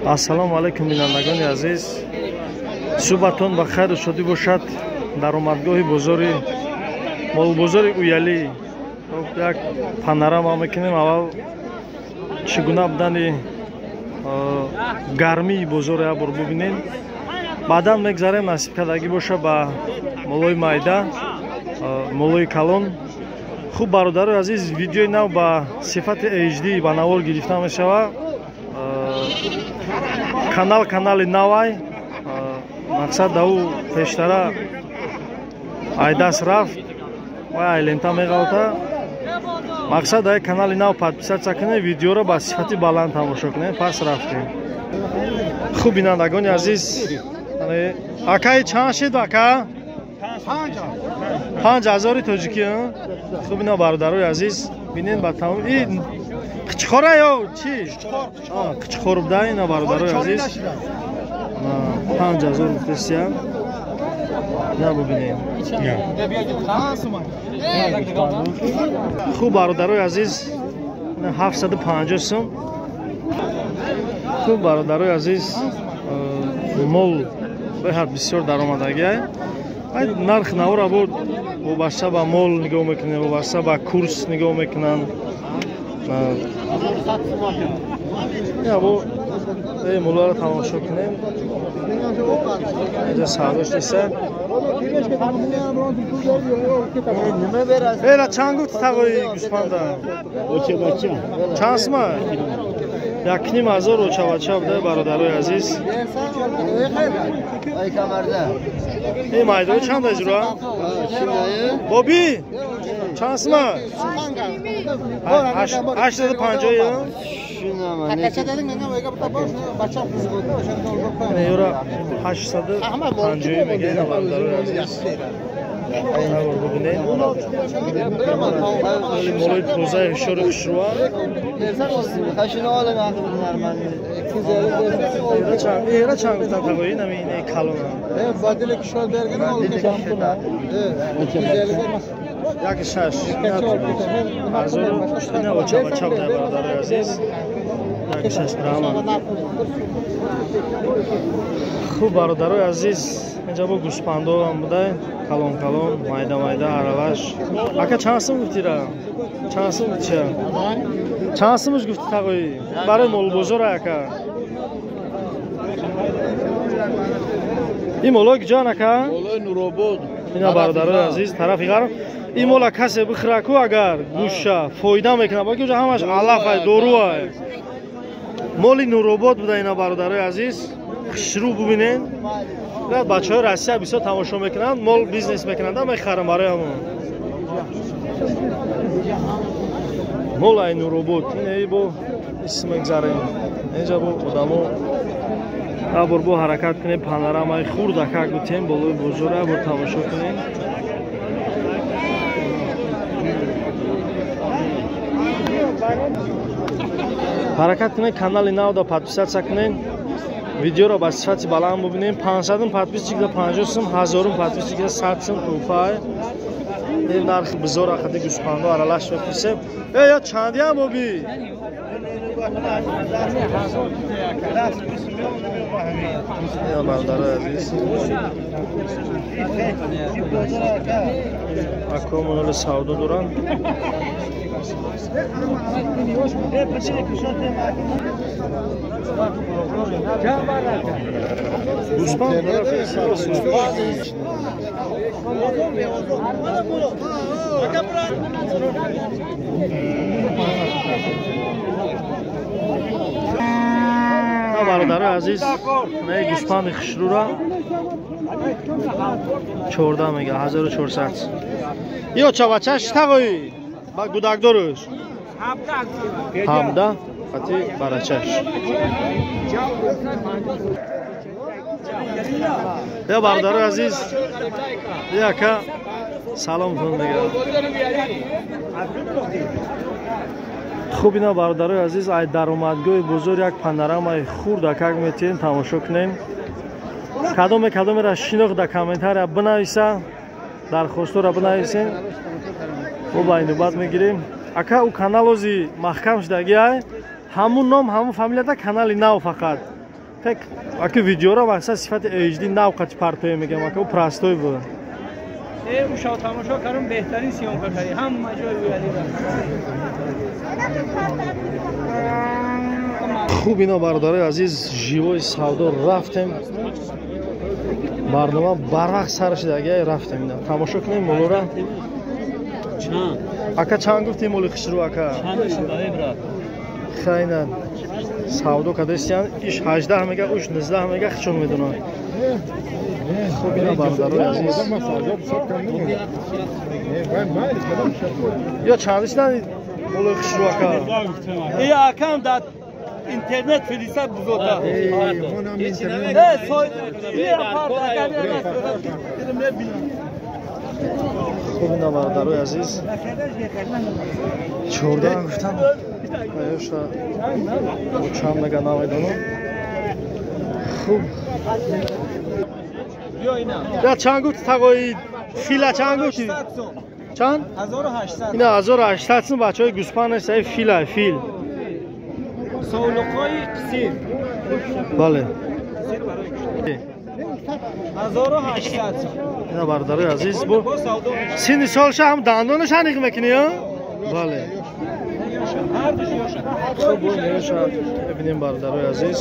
Ассалому алайкум, бинандагони азиз. Субҳатон ба хайру шодӣ бошад. Даромадгоҳи бозори молбозори Уялӣ як панорама мекунем. Аввал чӣ гуна будани гармии бозорро як бор бубинем, баъдан мегзарем, насиб кардагӣ боша, ба молои майда, молои калон. Хуб, бародарои азиз, видеои нав ба сифати HD ба навор гирифта мешавад. Канал канали навай, мақсад да ӯ пештара айдас рафт ва ай лента меғалта. Мақсад дар канали нав подписаться кунед, видеоро ба сифати баланд тамошо кунед. Пас рафтем. Хуб, бинандагони азиз, акаи чанд шид, ака? 5000 тоҷикӣ. Хуб, ина бародарои азиз, бинед ба тамом қичқора ё чи қичқор буда. Ина бародарои азиз, 5000 гуфтесия. На бубинем. Хуб, бародарои азиз, 750 сум. Хуб, бародарои азиз, мол беҳад бисёр даромадагиай. Нарх навора буд, вобаста ба мол нигоҳ мекунем, вобаста ба курс нигоҳ мекунанд. Бо моларо тамошо кунем. Инҷа савдош неста. Эра чанд гуфти тағои гӯспанда? Чанд сума? 1500 очабача буда, бародарои азиз. Ин майдои чанд аҷруа? Боби чанд сума? 850. Юра 850 мегӯяд, бародарои азиз. Бубинед, молои тозаи ҳушёри хушрӯа. Эра чанд гуфтан тағои нами ин калона? 1,6 ҳазору ина очабача буда, бародарои азиз. 1,6 грамма. Хуб, бародарои азиз, инҷа бо гӯспандоам буда, калон калон, майда майда, аралаш. Ака чанд сум гуфтира? Чанд сум гуфтиша? Чанд сумш гуфти тағои? Барои молбозора, ака. Ин молои куҷоан, ака? Молои Нуробод. Ина бародарои азиз, тарафи ғарб. Ин мола касе бихӯра ку, агар гӯша фоида мекунад, боки уҷа ҳамаш алафай, доруай. Моли Нуробод буда, ина бародарои азиз. Хушрӯ бубинед. Бачаҳои Россия бисёр тамошо мекунанд, мол бизнес мекунанд, мехарам барои ҳамон. Мол ай Нуробод. Ин бо исм мегзарем. Инҷа бо одамо абор бо ҳаракат кунем, панорамаи хурдакак бутем болои бозора абор тамошо кунем. Ҳаракат кунед, канали навда подписаться кунед, видеоро ба сифати баланд бубинем. 500 подписчик да 50 сум, 1000 подписчик да 100 сум туҳфа. Ин нархи бизора хади гӯспандо аралаш мепурсем. Э, ё чандиам боби? Я бародарои азиз, акомоноли савдо доранд. Гӯспанд. Бародарои азиз, не гӯспанди хушрӯра 14 мега, 1400. Ё чабачаш тағои ба гудакдорӯш 17 хати барачаш. Я бародарои азиз, яка саломтон мегӯям. Хуб, ина бародарои азиз, ай даромадгоҳи бозор як панорамаи хурдакак метиҳем, тамошо кунем. Кадоме кадомеро шинохт, дар комментария бинависа, дархостҳоро бинависем, мо ба инобат мегирем. Ака ӯ канал ози маҳкам шудаги ай. Ҳамун ном, ҳамун фамилияда канали нав фақат. Так ака видеора мақсад сифати HD нав қати партоя мегам, ака ӯ простой буд. Ушо тамошо кардам, беҳтарин съёмка кардӣ. Ҳама ҷой уяли. Хуб, ино бародарои азиз, живои савдо рафтем. Барнома барвақт сар шудаги рафтем, ина тамошо кунем молора. Ака чанд гуфтем моли хушрӯ ака? Хайна савдо кардастиян, иш 18 мега, уш 19 мега, хичон медонам. Хуб, ина бародарои азиз. Ё чанд шудан моли хушрӯ ака? Э акам да интернет филиса бузота. Хуб, ина бародарои азиз, 14 гуфтам, аёша чанд мега намедонам. Хуб, я чанд гуфти тағои фила, чанд гуфти? Чанд? 1800. Ина 1800 сум бачаҳои гӯспанд нест, ай фила, фил. Совлуқҳои қисир. Бале. 1800 сум. Ина бародарои азиз, бу синни солша ҳам дандонаш аниқ мекунӣ, ё? Бале. Хуб, меёша бибинем бародарои азиз.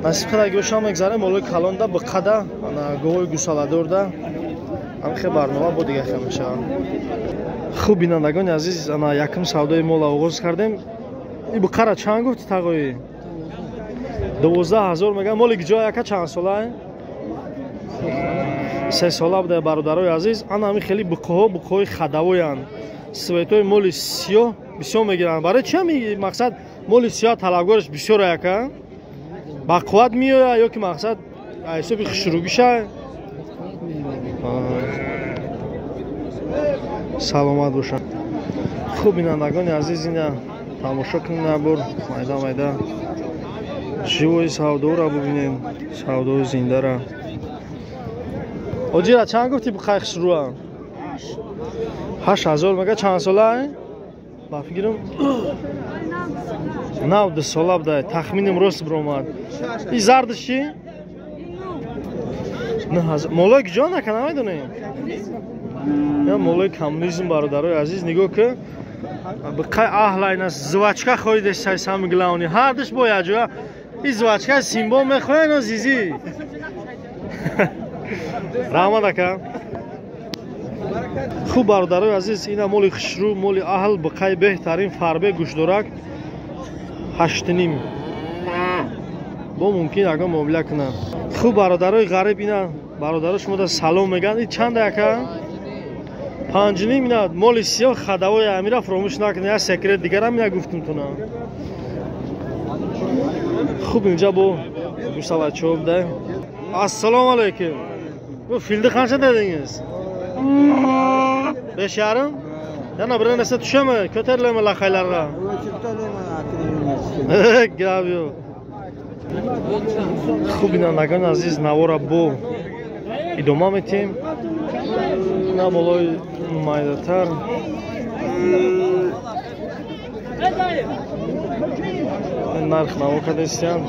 Насиб када гӯшам мегзарем молои калонда, биқада, ана говои гусаладорда. Ҳамхе барнома бо дига хел мешавад. Хуб, бинандагони азиз, ана якум савдои мола оғоз кардем. И биқара чанд гуфти тағои? 12000 мегӯям. Моли ҷой ака чанд сола? 3 сола буда бародарои азиз. Ана ҳамин хеле биқоҳо, биқоҳои хадавоянд. Светои моли сиёҳ бисёр мегиранд. Барои чи ҳами мақсад моли сиёҳ талабгораш бисёр ака? Ба қувват меояд ё ки мақсад ҳисоби хушрӯгиша? Саломат бошанд. Хуб, бинандагони азиз, ина тамошо кунем набор майда майда живои савдоро бубинем, савдои зиндара. Оҷира чанд гуфти биқай хушрӯа? 8000 мега. Чанд сола? Ба фикрам нав 2 сола буда, тахминим рост биромад. И зардаш чӣ? 9000. Молои куҷо нака намедонем? Я молои коммунизм бародарои азиз, нигоҳ ки биқай аҳлайна звачка хоҳидеш сай сами главни. Ҳардуш бо якҷоя. И звачка симбо мехоҳен о зизи. Раҳмат ака. Хуб, бародарои азиз, ина моли хушрӯ, моли аҳл, биқай беҳтарин фарбе гӯшдорак 8.5. Бо мумкин ягон муомила кунанд. Хуб, бародарои ғариб, ина бародаро шумо да салом мегӯянд. И чанда ака? 5.5. Ина моли сиёҳ хадавои амира фуромӯш накунед, як секрет дигарам ина гуфтумтуна. Хуб, инҷа бо гӯсалачо буда. Ассалому алайкум. Бу филди қанча дединgiz? 5.5? Yana bir narsa tushami? Ko'tarilami laqaylarga? Gap yo'q. Хуб, бинандагони азиз, навора бо идома метиҳем. На молои майдатар. Нарх наво кардастиянд.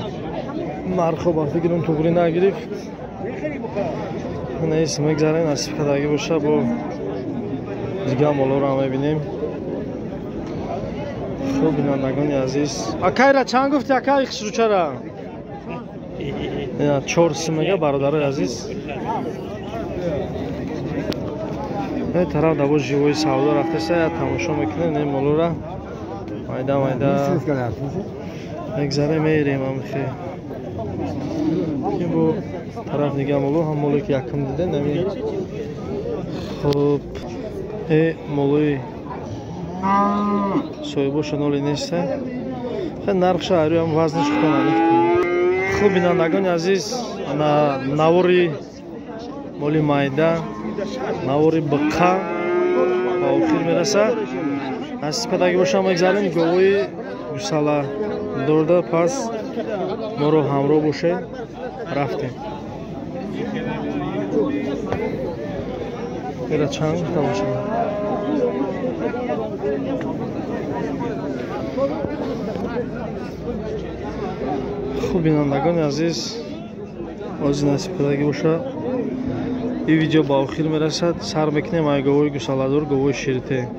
Нархо ба фикрам туғрӣ нагирифт. Нест, мегзарем, насиб кардагӣ боша, бо дигар молоро мебинем. Хуб, бинандагони азиз, акайра чанд гуфти акай хушрӯчара? 4 сум мега бародарои азиз. Ин тараф да бо живои савдо рафтеса, я тамошо мекунем ин молора. Майда майда мегзарем, мерем амхе. Ин бо тараф дига моло, ҳам молое ки якум дидем ами. Хуб, э молои соҳибоша ноли неста. Хе нархша айрӯям вазнаш худтон аниқ кунед. Хуб, бинандагони азиз, ана навори моли майда, навори биқа ба охир мерасад. Насиб кардагӣ бошам, мегзарем говои гусала дорда. Пас моро ҳамроҳ бошед. Рафтем. Ира чанд гуфта бошам? Хуб, бинандагони азиз, ози насиб кардагӣ боша, ин видео ба охир мерасад. Сар мекунем ай говои гусаладор, говои ширте.